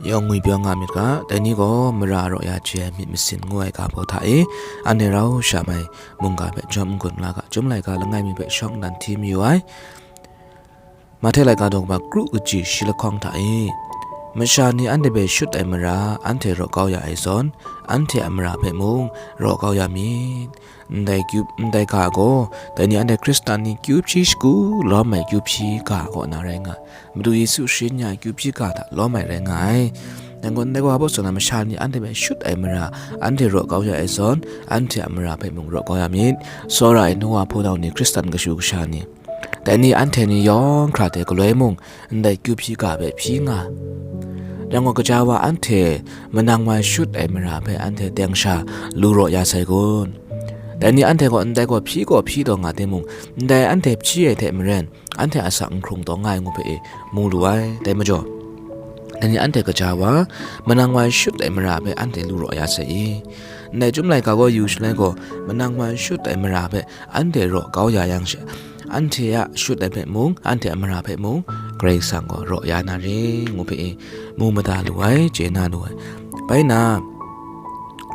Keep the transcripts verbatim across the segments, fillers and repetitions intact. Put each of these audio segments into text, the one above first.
Yawng ngwipyaw nga myit ga, dai ni gaw mara raw ya chye ai myit masin ngu ai ga hpaw hta e, anhte rau sha mai mungga hpe jawm n-gun la ga, Chyum laika langai mi hpe shawng nnan hti mayu ai. Mahte laika daw kaba kru kaji shi lahkawng hta e, masha ni anhte hpe shut ai mara anhte raw kau ya ai zawn, anhte a mara hpe mung raw kau ya myit. Ndai kyu, ndai ga gaw, dai ni anhte Hkristan ni kyu hpyi shagu lawm ai kyu hpyi ga kaw na rai nga ai. Madu Yesu sharin ya ai kyu hpyi ga hta lawm ai rai nga ai. Yang gaw, ndai wa hpaw tsun na masha ni anhte hpe shut ai mara, anhte raw kau ya ai zawn, anhte a mara hpe mung raw kau ya myit. Tsawra ai nu wa hpunau ni, Hkristan kashu kasha ni, dai ni anhte ni yawng hkra hte galoi mung, ndai kyu hpyi ga hpe hpyi nga ai. Yang gaw, gaja wa anhte manang wa shut ai mara hpe anhte teng sha lu raw ya sai kun? Dai ni anhte gaw ndai gaw hpyi gaw hpyi taw nga timung, ndai anhte hpyi ai hte maren, anhte asak n hkrung taw nga ai ngu hpe e mu lu ai. Dai majaw, dai ni anhte gaja wa, manang wa shut ai mara hpe anhte lu raw ya sai i? Ndai Chyum laika gaw yu shaloi gaw, manang wa shut ai mara hpe anhte raw kau ya yang she, anhte a shut ai hpe mung, anhte a mara hpe mung, Karai Kasang gaw raw ya na re, ngu hpe e mu mada lu ai, chye na lu ai. Bai na,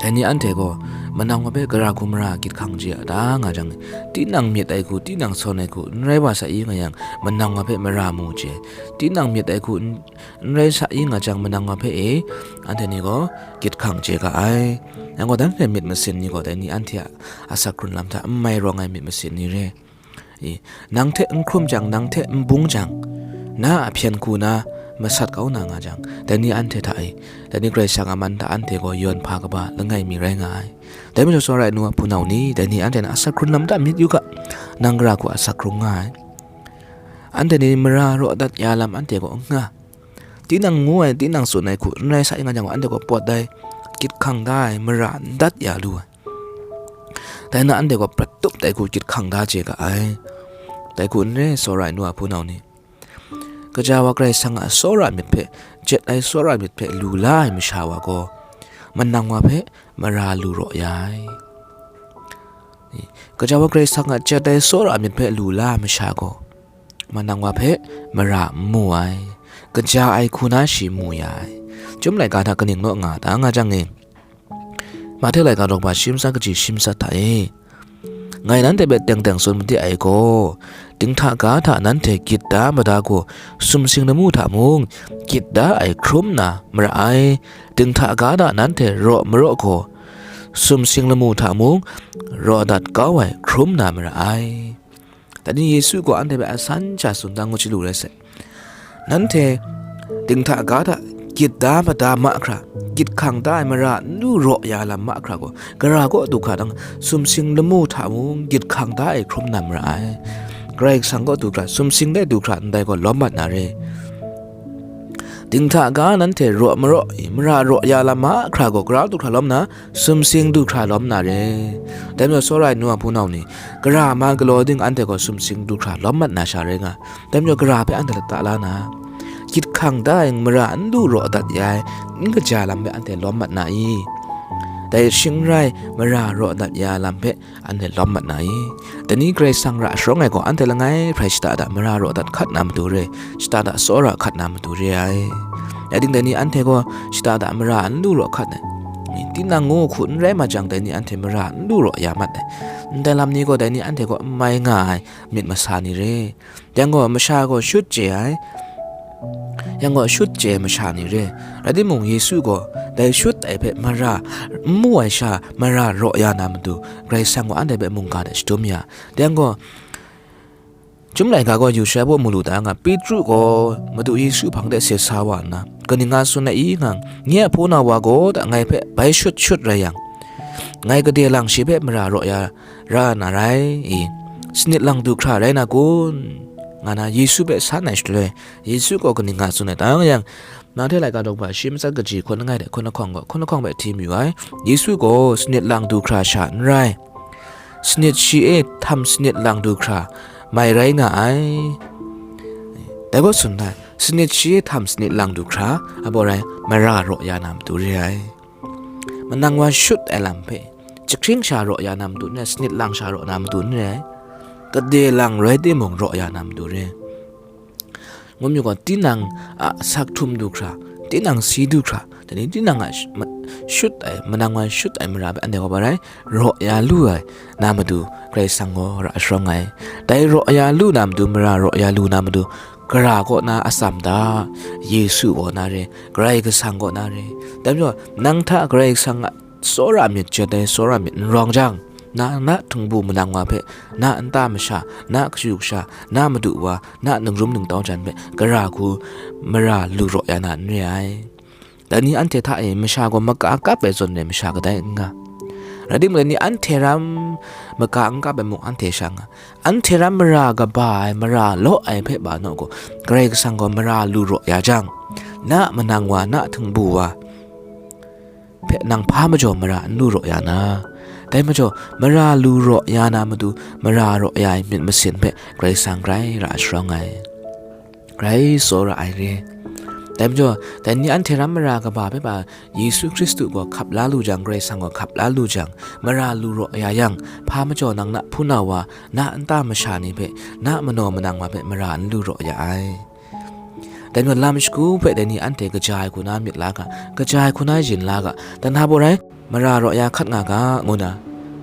dai ni anhte gaw, manang wa hpe gara hku mara gyit hkang chye a ta nga jang, tinang myit ai hku, tinang sawn ai hku, n rai wa sa i nga yang, manang wa hpe mara mu chye, tinang myit ai hku, n, n rai sa i nga jang, manang wa hpe e, anhte ni gaw gyit hkang chye ga ai. Yang gaw, dan hpe myit masin ni gaw, dai ni anhte a asak hkrun lam hta n mai rawng ai myit masin ni re. I, nang hte n hkrum jang, nang hte n bung jang, na a hpyen hku na masat kau na nga jang, dai ni anhte hta e, dai ni Karai Kasang a man hta anhte gaw yawn hpa kaba langai mi rai nga ai. Dai majaw, tsawra ai nu a hpunau ni, dai ni anhte na asak hkrun lam hta myit yu ga, nang gara hku asak hkrung nga ai. Anhte ni mara raw dat ya lam anhte gaw n nga. Tinang ngu ai, tinang tsun ai hku n rai sa i nga jang, anhte gaw pawt ai, gyit hkang da ai, mara n dat ya lu ai. Dai na anhte gaw prat tup dai hku gyit hkang da chye ga ai. Dai hku n re, tsawra ai nu a hpunau ni. Gaja wa Karai Kasang a tsawra myit hpe, jet ai tsawra myit hpe lu la ai masha wa gaw, manang wa hpe mara lu raw ya ai. Gaja wa Karai Kasang a jet ai tsawra myit hpe lu la ai masha gaw, manang wa hpe mara n mu ai, kaja ai hku na shi mu ya ai. Chyum laika hta kaning naw nga ta nga jang e, Mahte laika daw kaba shi matsat kaji shi matsat hta e, ngai nanhte hpe teng teng tsun made ai gaw, dinghta ga hta nanhte gyit da mada gaw, sumsing lamu hta mung gyit da ai hkrum na mara ai. Dinghta ga hta nanhte raw maraw gaw, sumsing lamu hta mung raw dat kau ai hkrum na mara ai. Dai ni Yesu gaw anhte hpe asan sha tsun dan ngu chyalu rai sai. Nanhte dinghta ga hta gyit da mada mahkra, gyit hkang da ai mara n lu raw ya lam mahkra gaw, gara kaw du hkra dang, sumsing lamu hta mung gyit hkang da ai hkrum na mara ai. Karai Kasang kaw du hkra, sumsing de du hkra ndai gaw lawm mat na re. Dinghta ga nanhte raw maraw i, mara raw ya lam mahkra gaw, gara du hkra lawm na, sumsing du hkra lawm na re. Dai majaw, tsawra ai nu a hpunau ni, gara ma galaw ding anhte gaw sumsing du hkra lawm mat na sha rai nga. Dai majaw, gara hpe anhte lata la na, gyit hkang da ai mara n lu raw dat ya ai, n kaja lam hpe anhte lawm mat na i? Dai shing rai, mara raw dat ya ai lam hpe anhte lawm mat na i? Dai ni Karai Kasang ra sharawng ai gaw, anhte langai hprai shata da mara raw dat hkat na matu re, shata da tsawra hkat na matu re ai. Ya ting, dai ni anhte gaw shata da mara n lu raw hkat ai. Tinang ngu hku n rai ma jang, dai ni anhte mara n lu raw ya mat ai. Ndai lam ni gaw, dai ni anhte gaw n mai nga ai myit masa ni re. Yang gaw, masha gaw shut chye ai, yang gaw, shut chye ai masha ni re. Rai timung, Yesu gaw dai shut ai hpe mara n mu ai sha, mara raw ya na matu, Karai Kasang gaw anhte hpe mungga de shadum ya. Yang gaw, Chyum laika gaw yu shaloi mu lu ta nga, Petru gaw Madu Yesu hpang de se sa wa nna, kaning nga tsun ai i nga, nye a hpunau wa gaw da ngai hpe bai shut shut rai yang, ngai gade lang shi hpe mara raw ya ra na rai i? Sanit lang du hkra rai na kun? Nga na Yesu hpe san ai shaloi, Yesu gaw kaning nga tsun ai ta nga yang, Mahte laika daw kaba shi matsat kaji hkun langai hte hkun lahkawng gaw, hkun lahkawng hpe hti mayu ai. Yesu gaw sanit lang du hkra sha n rai, sanit shi e htam sanit lang du hkra mai rai nga ai. Dai gaw tsun ai, sanit shi e htam sanit lang du hkra, abaw rai, mara raw ya na matu re ai. Manang wa shut ai lam hpe, jahkring sha raw ya na matu n rai, sanit lang sha raw na matu n rai, gade lang rai timung raw ya na matu re. Ngu mu gaw, tinang a asak htum du hkra, tinang si du hkra, dai ni tinang a sh-, ma-, shut ai, manang wa shut ai mara hpe anhte gaw bai rai, raw ya lu ai na matu Karai Kasang gaw ra sharawng ai. Dai raw ya lu na matu, mara raw ya lu na matu, gara kaw na atsam da, Yesu kaw na re, Karai Kasang kaw na re. Dai majaw, nang hta Karai Kasang a tsawra myit jat ai tsawra myit n rawng jang, na, na htingbu manang wa hpe, na nta masha, na kashu kasha, na madu wa, na ningrum ningtau jan hpe gara hku mara lu raw ya na n re ai. Dai ni anhte hta e masha gaw maka kap ai zawn re masha kadai n nga. Rai timung, dai ni anhte ram maka n kap ai mung anhte sha nga. Anhte ram mara kaba ai, mara law ai hpe ba naw gaw, Karai Kasang gaw mara lu raw ya jang, na manang wa, na htingbu wa hpe nang hpa majaw mara n lu raw ya na? Dai majaw, mara lu raw ya na matu, mara raw ya ai myit masin hpe Karai Kasang grai ra sharawng ai. Grai tsawra ai re. Dai majaw, dai ni anhte ram mara kaba hpe ba Yesu Hkristu gaw hkap la lu jang, Karai Kasang gaw hkap la lu jang, mara lu raw ya yang, hpa majaw nang na hpunau wa, na nta masha ni hpe, na manaw manang wa hpe mara n lu raw ya ai. Dai majaw lam shagu hpe dai ni anhte kaja ai hku na myit la ga, kaja ai hku na yin la ga, dan hta baw rai, mara raw ya hkat nga ga, ngu na,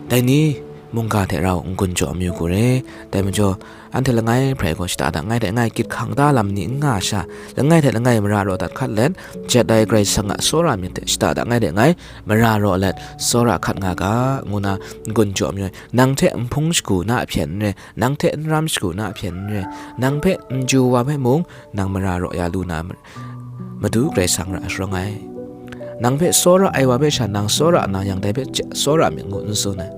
dai ni mungga hte rau n-gun jaw amyu hku re. Dai majaw, anhte langai hprai gaw shata da ngai hte ngai gyit hkang da lam ni n nga sha, langai hte langai mara raw dat hkat let, jet ai Karai Kasang a tsawra myit hte shata da ngai hte ngai mara raw let, tsawra hkat nga ga, ngu na n-gun jaw amyu ai. Nang hte n hpung shagu na hpyen n re, nang hte n ram shagu na hpyen n re, nang hpe n ju wa hpe mung, nang mara raw ya lu na ma-, matu Karai Kasang ra sharawng ai. Nang hpe tsawra ai wa hpe sha nang tsawra na yang, dai hpe ja-, tsawra myit ngu n tsun ai.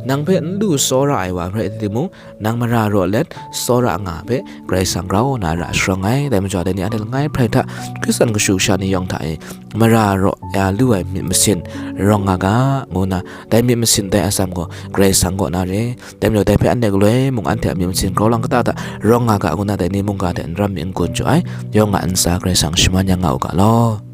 Nang hpe n lu tsawra ai wa hpe timung, nang mara raw let tsawra nga hpe Karai Kasang grau na ra sharawng ai. Dai majaw, dai ni anhte langai hprai hta Hkristan kashu kasha ni yawng hta e mara raw ya lu ai myit masin rawng nga ga, ngu na, dai myit masin dai atsam gaw Karai Kasang kaw na re. Dai majaw, dai hpe anhte galoi mung anhte a myit masin grau lang kata hta rawng nga ga, ngu na, dai ni mungga hte n ram mi n-gun jaw ai, yawng a ntsa Karai Kasang shaman yang nga u ga law.